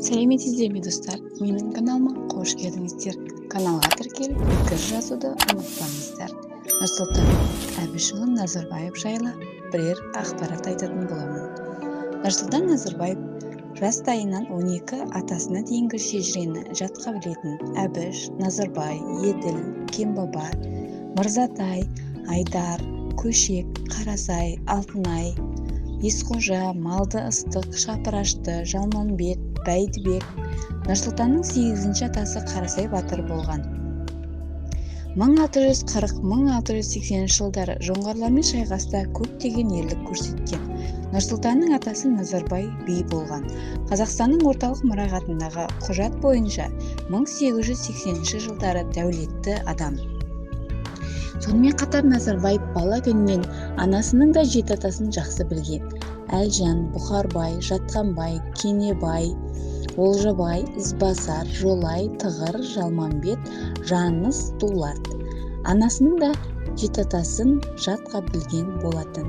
Сәлеметсіздер ме, достар? Менің каналыма қош келдіңіздер. Каналға тіркеліп, пікір жазуды ұмытпаңыздар. Нұрсұлтан Әбішұлы Назарбаев жайлы бірер ақпарат айтатын боламын. Нұрсұлтан Назарбаев жастайынан 12 атасына дейінгі шежірені жатқа білетін. Әбіш, Назарбай, Еділ, Кенбаба, Мырзатай, Айдар, Көшек, Қарасай, Алтынай, Есқожа, Малды ыстық, Шапырашты, Жалманбет, Бәйдібек. Нұрсұлтанның сегізінші атасы Қарасай батыр болған. 1640-1680 жылдары жоңғарлармен шайқаста көптеген ерлік көрсеткен. Нұрсұлтанның атасы Назарбай би болған. Қазақстанның орталық мұрағатындағы құжат бойынша, 1880 жылдары дәулетті адам. Сонымен қатар Назарбаев бала күнінен анасының да жеті атасын жақсы білген: Әлжан, Бұқарбай, Жатқанбай, Кенебай, Олжабай, Ізбасар, Жолай, Тығыр, Жалмамбет, Жаныс, Дулат. Анасының да жеті атасын жатқа білген болатын.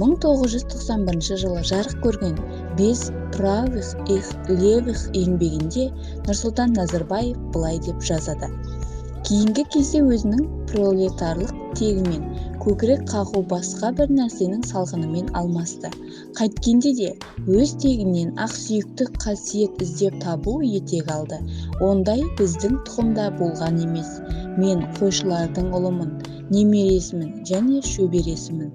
1991 жылы жарық көрген «Без правых и левых» еңбегінде Нұрсұлтан Назарбаев былай деп жазады: «Кейінгі кезде өзінің пролетарлық тегімен көкірек қағу басқа бір нәрсенің салқынымен алмасты. Қайткенде де өз тегінен ақсүйектік қасиет іздеп табу етек алды. Ондай біздің тұқымда болған емес. Мен қойшылардың ұлымын, немересімін және шөбересімін.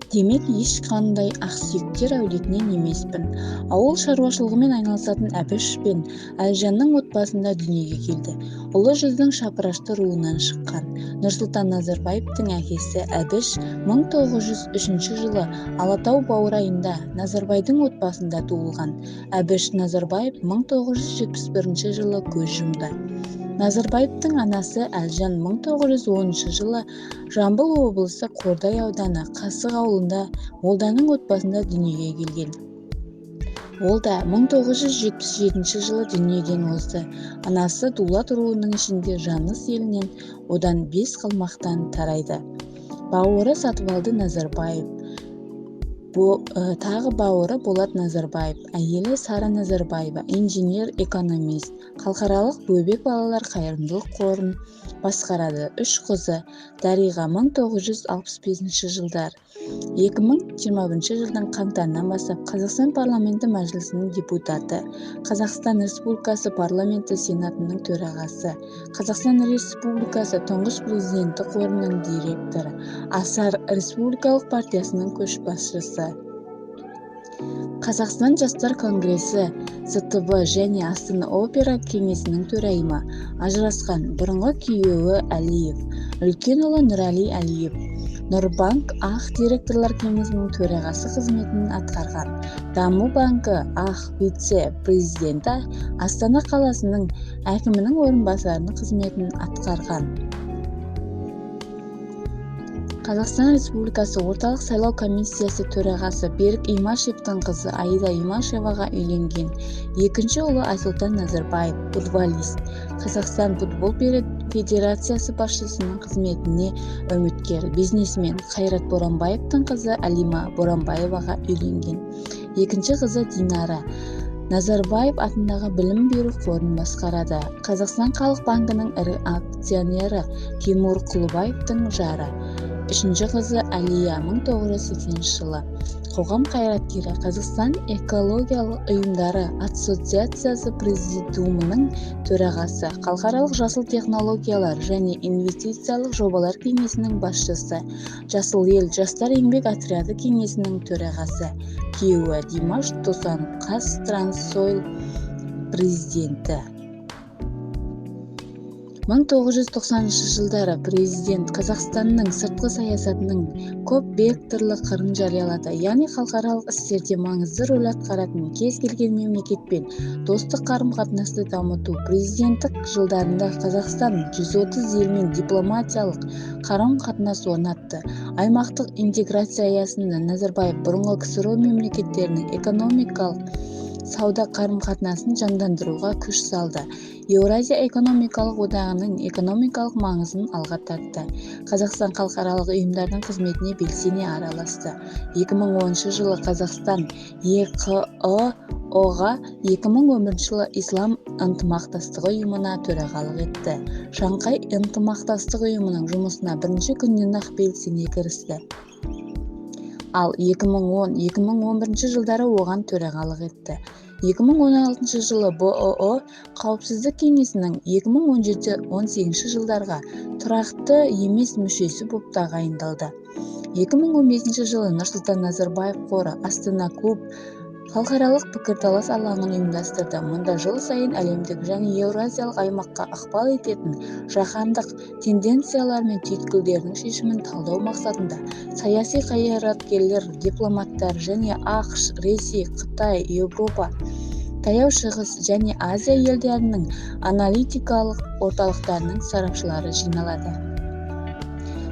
Демек, ешқандай ақсүйектер әулетінен емеспін. Ауыл шаруашылығымен айналысатын Әбіш пен Әлжанның отбасында дүниеге келді. Ұлы жүздің шапырашты руынан шыққан. Нұрсұлтан Назарбаевтың әкесі Әбіш 1903 жылы Алатау баурайында Назарбайдың отбасында туылған. Әбіш Назарбаев 1971 жылы көз жұмды. Назарбаевтың анасы Әлжан 1910 жылы Жамбыл облысы, Қордай ауданы, Қасық ауылында молданың отбасында дүниеге келген. Ол да 1977 жылы дүниеден озды. Анасы дулат руының ішінде Жаныс елінен, одан бес қалмақтан тарайды. Бауыры Сатыбалды Назарбаев, тағы бауыры Болат Назарбаев, әйелі Сара Назарбаева, инженер-экономист, халықаралық «Бөбек» балалар қайырымдылық қорын басқарады. Үш қызы: Дариға 1965 жылдар, 2021 жылдың қаңтарынан бастап Қазақстан Парламенті Мәжілісінің депутаты, Қазақстан Республикасы Парламенті Сенатының төрағасы, Қазақстан Республикасы Тұңғыш Президенті қорының директоры, «Асар» республикалық партиясының көшбасшысы, Қазақстан жастар конгресі СТБ және Астана Опера кеңесінің төрайымы. Ажырасқан, бұрынғы күйеуі Әлиев. Үлкен ұлы Нұрәли Әлиев Нұрбанк АҚ директорлар кеңесінің төрағасы қызметін атқарған, Даму банкі АҚ вице-президенті, Астана қаласының әкімінің орынбасарының қызметін атқарған. Қазақстан Республикасы Орталық сайлау комиссиясы төрағасы Берік Имашевтің қызы Аида Имашеваға үйленген. Екінші ұлы Айсұлтан Назарбаев футболист, Қазақстан футбол федерациясы басшысының қызметіне үміткер, бизнесмен Қайрат Боранбаевтың қызы Әлима Боранбаеваға үйленген. Екінші қызы Динара Назарбаев атындағы білім беру қорын басқарады. Қазақстан халық банкінің ірі акционері Тимур Құлыбаевтың жары. Үшінші қызы Әлия 1980 жылы қоғам қайраткері, Қазақстан экологиялық ұйымдары ассоциациясы президиумының төрағасы, Халықаралық жасыл технологиялар және инвестициялық жобалар кеңесінің басшысы, «Жасыл ел» жастар еңбек отряды кеңесінің төрағасы. Күйеуі Димаш Досанов ҚазТрансОйл президенті. 1990 жылдары президент Қазақстанның сыртқы саясатының көпвекторлы қырын жариялады, яғни халықаралық істерде маңызды рөл атқаратын кез келген мемлекетпен достық қарым-қатынасты дамыту. Президенттік жылдарында Қазақстан 130 елмен дипломатиялық қарым-қатынас орнатты. Аймақтық интеграция аясында Назарбаев бұрынғы КСРО мемлекеттерінің экономикалық, сауда қарым-қатынасын жандандыруға күш салды. Еуразия экономикалық одағының экономикалық маңызын алға тартты. Қазақстан халықаралық ұйымдардың қызметіне белсене араласты. 2010 жылы Қазақстан ЕҚЫҰ-ға, 2011 жылы Ислам ынтымақтастығы ұйымына төрағалық етті. Шанхай ынтымақтастық ұйымының жұмысына бірінші күннен-ақ белсене кірісті. Ал 2010-2011 жылдары оған төрағалық етті. 2016 жылы БҰҰ Қауіпсіздік кеңесінің 2017-18 жылдарға тұрақты емес мүшесі болып тағайындалды. 2015 жылы Нұрсұлтан Назарбаев қоры «Астана клуб» халықаралық пікірталас алаңын ұйымдастырды. Мұнда жыл сайын әлемдік және еуразиялық аймаққа ықпал ететін жаһандық тенденциялар мен түйткілдердің шешімін талдау мақсатында саяси қайраткерлер, дипломаттар және АҚШ, Ресей, Қытай, Еуропа, Таяу Шығыс және Азия елдерінің аналитикалық орталықтарының сарапшылары жиналады.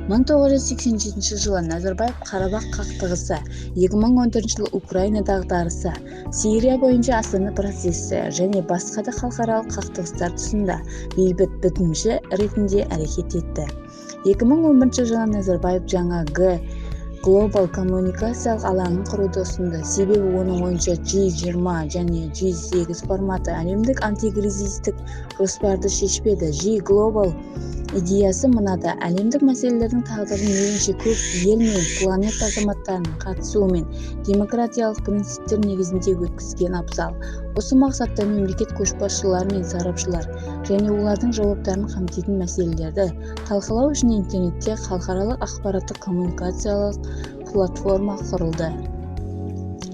1987 жылы Назарбаев Қарабақ қақтығысы, 2014 жылы Украина дағдарысы, Сирия бойынша Астана процесі және басқа да халықаралық қақтығыстар тұсында бейбіт бітімші ретінде әрекет етті. 2011 жылы Назарбаев жаңа G Global коммуникациялық алаңын құруды ұсынды. Себебі оның ойынша, G20 және G8 форматы әлемдік антикризистік жоспарды шешпеді. G Global идеясы мынада: әлемдік мәселелердің тағдырын мейлінше көп ел мен планета азаматтарының қатысуымен демократиялық принциптер негізінде өткізген абзал. Осы мақсатта мемлекет көшбасшылары мен сарапшылар және олардың жауаптарын қамтитын мәселелерді талқылау үшін интернетте халықаралық ақпараттық коммуникациялық платформа құрылды.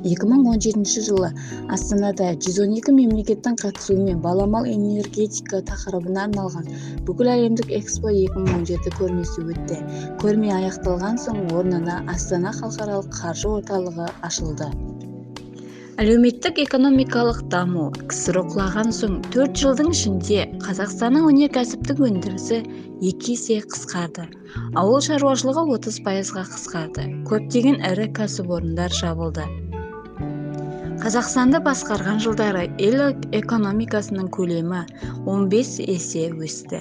2017 жылы Астанада 112 мемлекеттің қатысуымен баламалы энергетика тақырыбына арналған Бүкіләлемдік ЭКСПО 2017 көрмесі өтті. Көрме аяқталған соң орнына Астана халықаралық қаржы орталығы ашылды. Әлеуметтік-экономикалық даму. КСРО құлаған соң 4 жылдың ішінде Қазақстанның өнеркәсіптік өндірісі екі есе қысқарды. Ауыл шаруашылығы 30%-ға қысқарды. Көптеген ірі кәсіпорындар жабылды. Қазақстанды басқарған жылдары ел экономикасының көлемі 15 есе өсті.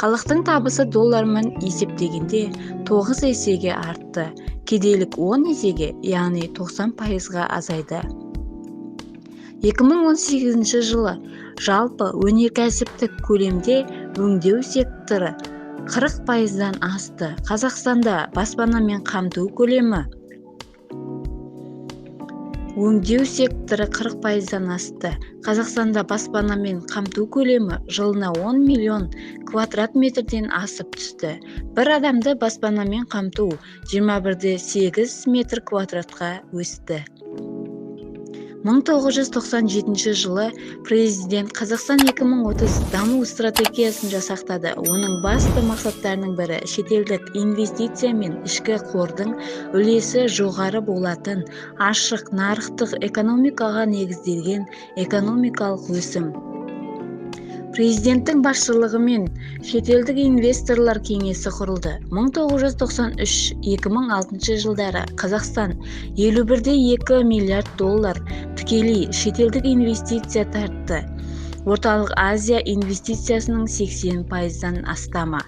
Халықтың табысы доллармен есептегенде 9 есеге артты. Кедейлік 10 есеге, яғни 90%-ға азайды. 2018 жылы жалпы өнеркәсіптік көлемде өңдеу секторы 40%-дан асты. Қазақстанда баспанамен қамту көлемі Өңдеу секторы 40%-дан асты. Қазақстанда баспанамен қамту көлемі жылына 10 миллион квадрат метрден асып түсті. Бір адамды баспанамен қамту 21,8 метр квадратқа өсті. 1997 жылы президент «Қазақстан 2030» даму стратегиясын жасақтады. Оның басты мақсаттарының бірі – шетелдік инвестиция мен ішкі қордың үлесі жоғары болатын ашық нарықтық экономикаға негізделген экономикалық өсім. Президенттің басшылығымен Шетелдік инвесторлар кеңесі құрылды. 1993-2006 жылдары Қазақстан 51,2 миллиард доллар тікелей шетелдік инвестиция тартты. Орталық Азия инвестициясының 80%-дан астамы.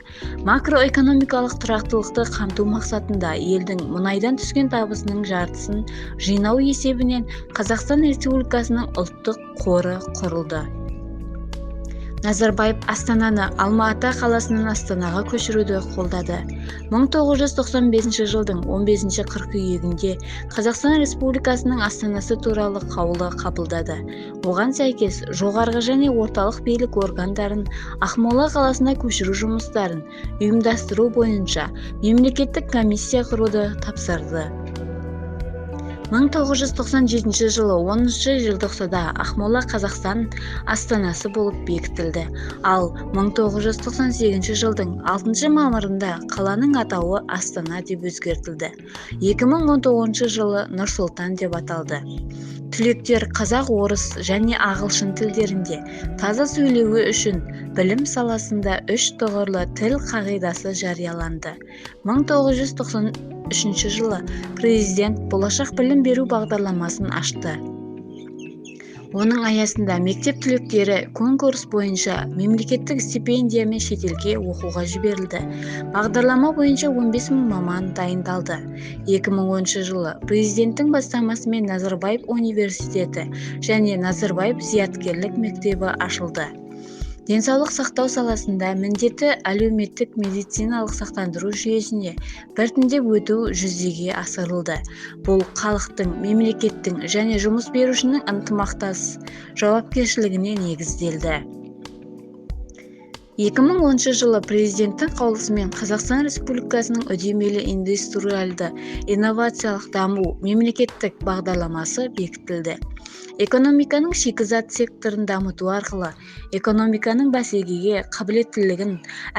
Макроэкономикалық тұрақтылықты қамту мақсатында елдің мұнайдан түскен табысының жартысын жинау есебінен Қазақстан Республикасының ұлттық қоры құрылды. Назарбаев астананы Алма-Ата қаласынан Астанаға көшіруді қолдады. 1995 жылдың 15 қыркүйегінде Қазақстан Республикасының астанасы туралы қаулы қабылдады. Оған сәйкес, жоғарғы және орталық билік органдарын Ақмола қаласына көшіру жұмыстарын ұйымдастыру бойынша мемлекеттік комиссия құруды тапсырды. 1997 жылы 10 желтоқсанда Ақмола Қазақстан астанасы болып бекітілді. Ал 1998 жылдың 6 мамырында қаланың атауы Астана деп өзгертілді. 2019 жылы Нұр-Сұлтан деп аталды. Түлектер қазақ, орыс және ағылшын тілдерінде таза сөйлеуі үшін білім саласында үш тұғырлы тіл қағидасы жарияланды. 1993 жылы президент «Болашақ» білім беру бағдарламасын ашты. Оның аясында мектеп түлектері конкурс бойынша мемлекеттік стипендиямен шетелге оқуға жіберілді. Бағдарлама бойынша 15 мың маман дайындалды. 2010 жылы президенттің бастамасымен Назарбаев университеті және Назарбаев зияткерлік мектебі ашылды. Денсаулық сақтау саласында міндетті әлеуметтік медициналық сақтандыру жүйесіне біртіндеп өту жүзеге асырылды. Бұл халықтың, мемлекеттің және жұмыс берушінің ынтымақтас жауапкершілігіне негізделді. 2010 жылы президенттің қаулысымен Қазақстан Республикасының үдемелі индустриалды инновациялық даму мемлекеттік бағдарламасы бекітілді. Экономиканың шикізат секторын дамыту арқылы экономиканың бәсекеге қабілеттілігін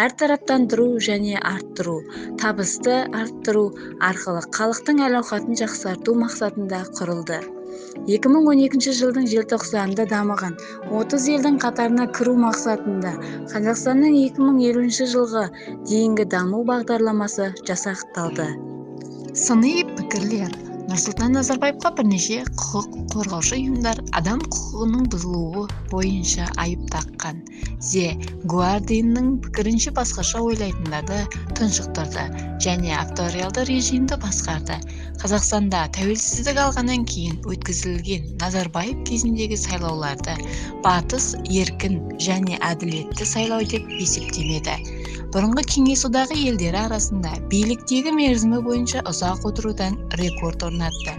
әртараптандыру және арттыру, табысты арттыру арқылы халықтың әл-ауқатын жақсарту мақсатында құрылды. 2012 жылдың желтоқсанында дамыған 30 елдің қатарына кіру мақсатында Қазақстанның 2050 жылға дейінгі даму бағдарламасы жасақталды. Сыни пікірлер. Нұрсұлтан Назарбаевқа бірнеше құқық қорғаушы ұйымдар адам құқығының бұзылуы бойынша айып таққан. The Guardian'ның пікірінше, басқаша ойлайтындарды тұншықтырды және авторитарлы режимді басқарды. Қазақстанда тәуелсіздік алғаннан кейін өткізілген Назарбаев кезіндегі сайлауларды Батыс еркін және әділетті сайлау деп есептемеді. Бұрынғы Кеңес Одағы елдері арасында биліктегі мерзімі бойынша ұзақ отырудан рекорд орнатты.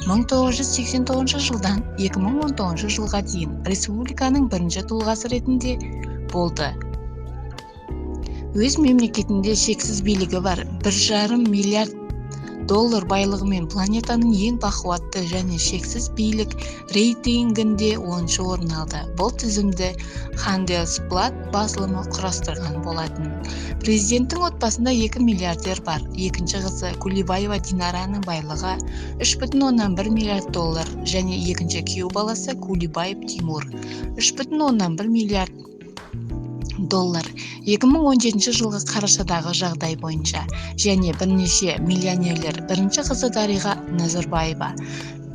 1989 жылдан 2019 жылға дейін республиканың бірінші тұлғасы ретінде болды. Өз мемлекетінде шексіз билігі бар 1,5 миллиард доллар байлығымен планетаның ең бақуатты және шексіз билік рейтингінде 10-шы орын алды. Бұл тізімді Handelsblatt басылымы құрастырған болатын. Президенттің отбасында 2 миллиардер бар. Екінші қызы Кулибаева Динараның байлығы 3,1 миллиард доллар және екінші күйеу баласы Кулибаев Тимур 3,1 миллиард доллар 2017 жылғы қарашадағы жағдай бойынша және бірнеше миллионерлер. Бірінші қызы Дариға Назарбаева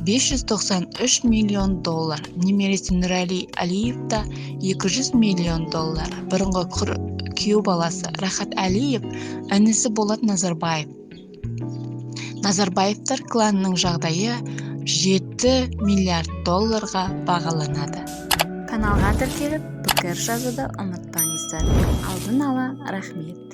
593 миллион доллар, немересі Нұрәли Әлиев та 200 миллион доллар. Бұрынғы күйеу баласы Рахат Әлиев, інісі Болат Назарбаев. Назарбаевтар кланының жағдайы 7 миллиард долларға бағаланады. Каналға тіркеліп, пікір жазуды ұмытпаңыздар. Алдын ала рахмет.